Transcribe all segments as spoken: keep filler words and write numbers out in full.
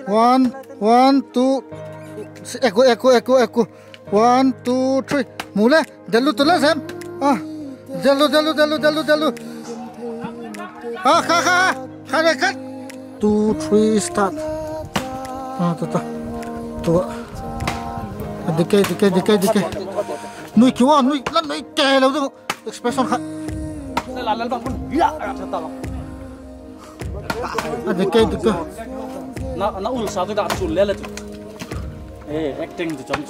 One, one, two. Echo, echo, echo, echo. One, two, three. Mu le, del lut tu le zem. Ah. Del lut, del lut, del lut, del lut, del lut. Ah, kha, kha, kha. Kha le khat. Two, three, start. Ah, ta, ta. Tu. Dikei, dikei, dikei, dikei. Nui kiu a, nui, la nui kei lo tu. Expression khat. A dikei, dikei. Na, na ul sa tu ka chul le le tu. Eh, acting tu chom.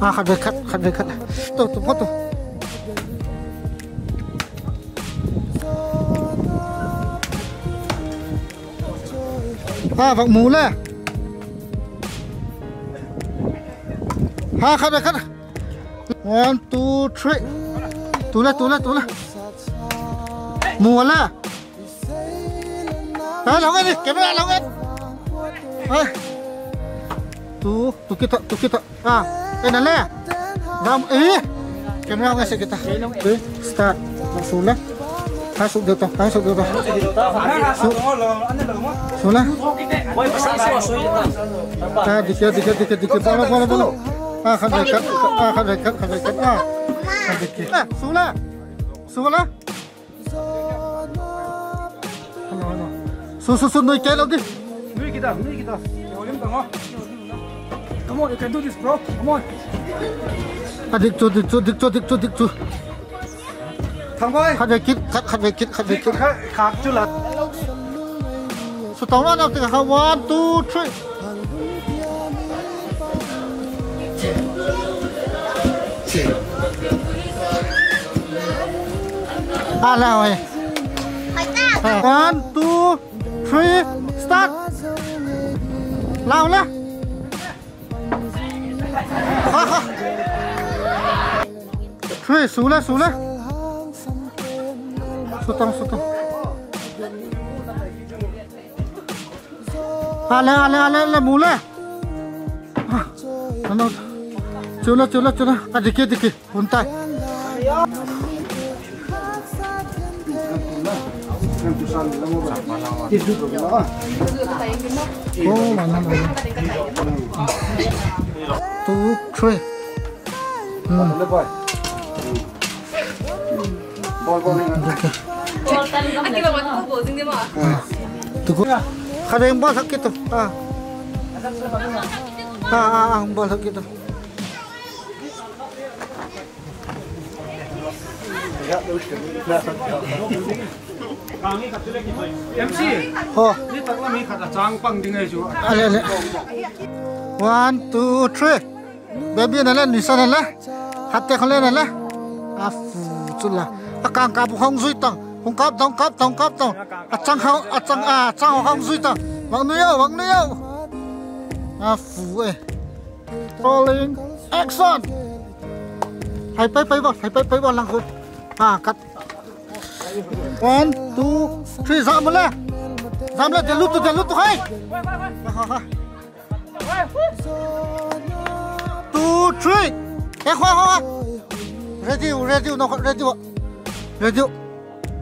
A, khat ve khat, khat ve khat. Tu, tu, pha tu. A, vak mu le. Ha, khat ve khat. One, two, three. Tu le, tu le, tu le. Mu le. Ha, lo ngai ni, camera lo ngai. Ha. Tu, tu kit ta, tu kit ta. A, en a le. Dam, eh. Camera ngai se kit ta. Start. Su le. Ha, su deu ta, ha, su deu ta. Su. Su le. Ha, dikei, dikei, dikei, dikei. Bolo, bolo, bolo. A, khat ve khat, a, khat ve khat, khat ve khat. A. Dikei. Eh, su le. Su le. Su, su, su, nui kei lo di. Nui kit ta, nui kit ta. Come on, you can do this, bro. Come on. A dik chu, dik chu, dik chu, dik chu, dik chu. Thang boi. Khat ve kit, khat, khat ve kit, khat ve kit. Khat, khat chu la. Su tawng la nak ti kha, one, two, three. A, lau e. One, two, three, start. Lau le. Ha, ha. Three, su le, su le. Su tang, su tang. A le, a le, a le, le, mu le. A, no. Chu le, chu le, chu le. A dik e, dik e. Hun tai. Oh, mana, mana. Two, three. Hmm. Tuku. Kha deng ba thak kit tu. Ah. Ah, ah, ah, ba thak kit tu. M C. Ho. Ni tak la mi khat a chang pang ding ai chu. Ale, ale. One, two, three. Baby na le, Nisa na le. Khat te kha le na le. A fu chu la. A kang kap hung zui tang. Hung kap tang, kap tang, kap tang. A chang hau, a chang, a chang hung zui tang. Wang nui au, wang nui au. A fu e. Rolling. Action. Hai pai pai ba, hai pai pai ba lang khu. Ha, cut. One, two, three, zam le. Zam le, del lut tu, del lut tu hai. Ha, ha, ha. Two, three. Eh, khua, khua, khua. Ready, ready, no, ready. Ready.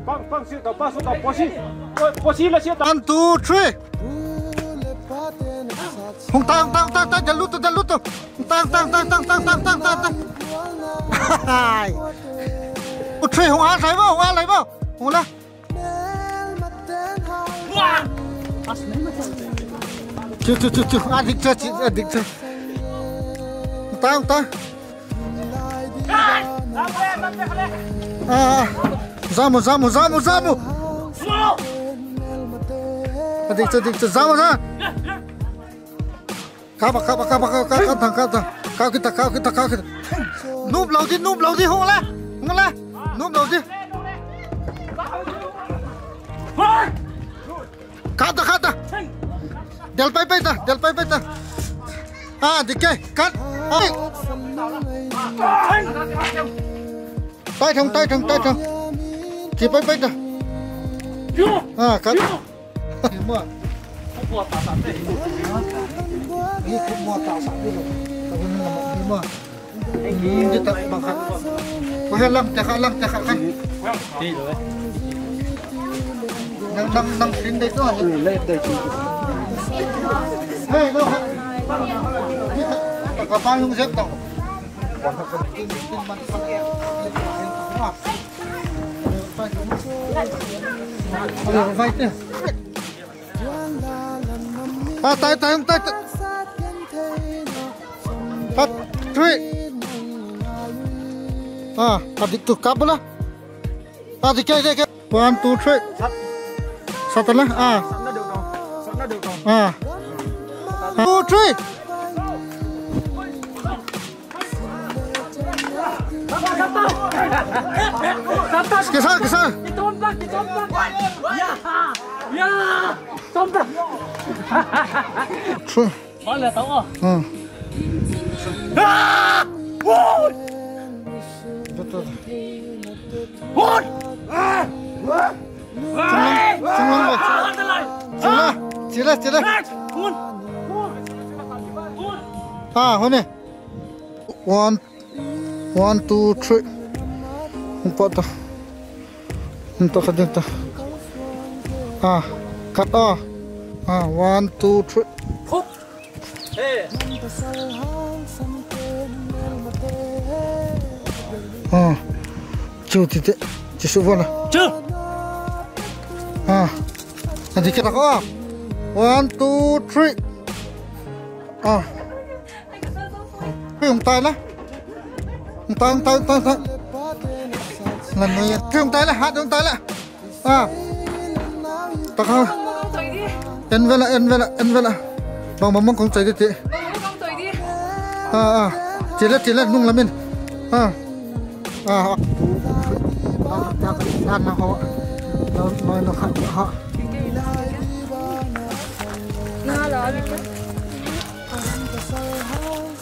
Pang, pang, sit down, pang, sit down, position. Oi, position la sit down. One, two, three. Hung ta, hung ta, hung ta, hung ta, del lut tu, del lut tu. Hung ta, hung ta, hung ta. Hai. Two, three, hung a lai ba, hung a lai ba. Hung la. Chu, chu, chu, chu. A dik chu, chu, a dik chu. Hung ta, hung ta. Ah, zamu, zamu, zamu, zamu. A dik chu, dik chu, zamu, zamu. Kap a, kap a, kap a, kap a, kap a, kap a, kap a. Kap kit ta, kap kit ta, kap kit ta. Nup lo di, nup lo di, hung le. Hung le. Nup lo di. Kap ta, kap ta. Del pai pai ta, del pai pai ta. Ah, dik e, cut. Ah. Tai thong, tai thong, tai thong. Ki pai pai ta. Ah, cut. Ni mua. Ni mua ta sa ti lo. Ka hun na ni mua. Ni ta bang khat. Ko he lam te kha, lam te kha khan. Nang, nang tin dei tu. Hei, no. Ka pa lung zek tau. Vai te. A, tai, tai, tai, tai. Hat, three. A, a dik tu kap la. A, dik ke, dik ke. One, two, three. Sat la, a. A. Two, three. Kisa, kisa. Three. Hmm. Chunglam, chunglam. Chunglam. Chila, chila. A, hone. One, one, two, three. Hung pat ta. Hung ta kha ding ta. A, cut a. A, one, two, three. A, chu ti te. Chi su vala. Chu. A. A di ke ta ko. One, two, three. A. Hung tai la. Hung tai, hung tai, hung tai, hung tai. Lan noi. Hung tai la, hat hung tai la. A. Ta kha. En vela, en vela, en vela. Bang, bang, bang kong chai di ti. A, a. Ti la, ti la, nung lam in. A. A. Sa na ho. Lo, lo, lo, kha, ha.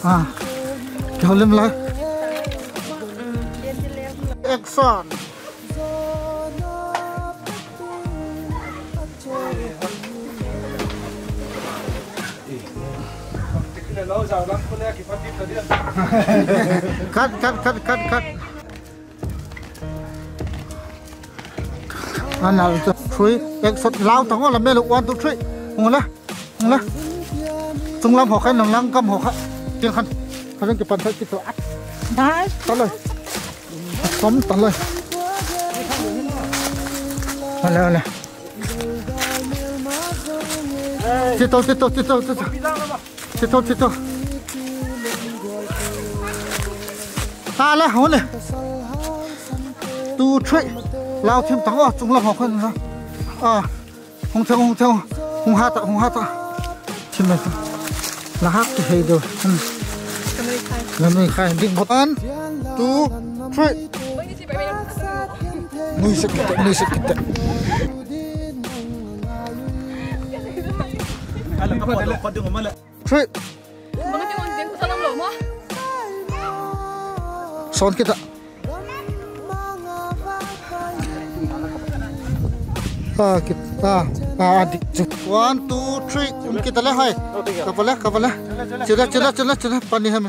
A. Ki ho lem la. Action. Cut, cut, cut, cut, cut. Ana chu three, action, lau tang o la mel, one, two, three. Hung la, hung la. Chunglam haw kha, nang lang kam haw kha. Tiang khan. Kha jong kipan thak kit to. Dai. Ta loi. Som ta loi. Ale, ale. Ti to, ti to, ti to, ti to. Ti to, ti to. Ta le, hung le. Two, three. Lau thim tang o, chunglam haw khan. A. Hung theng, hung theng. Hung hat a, hung hat a. Thim le. La hat ti hei do. Hmm. La nui khai. Ding bot. One, two, three. Nui sek kit, nui sek kit. Ala ka pa lo, pa ding ma la. Three. Son kit a. A, kit a. A, a dik chu. One, two, three. Um kit a le hai. Ka va le, ka va le. Chila, chila, chila, chila. Pani hem.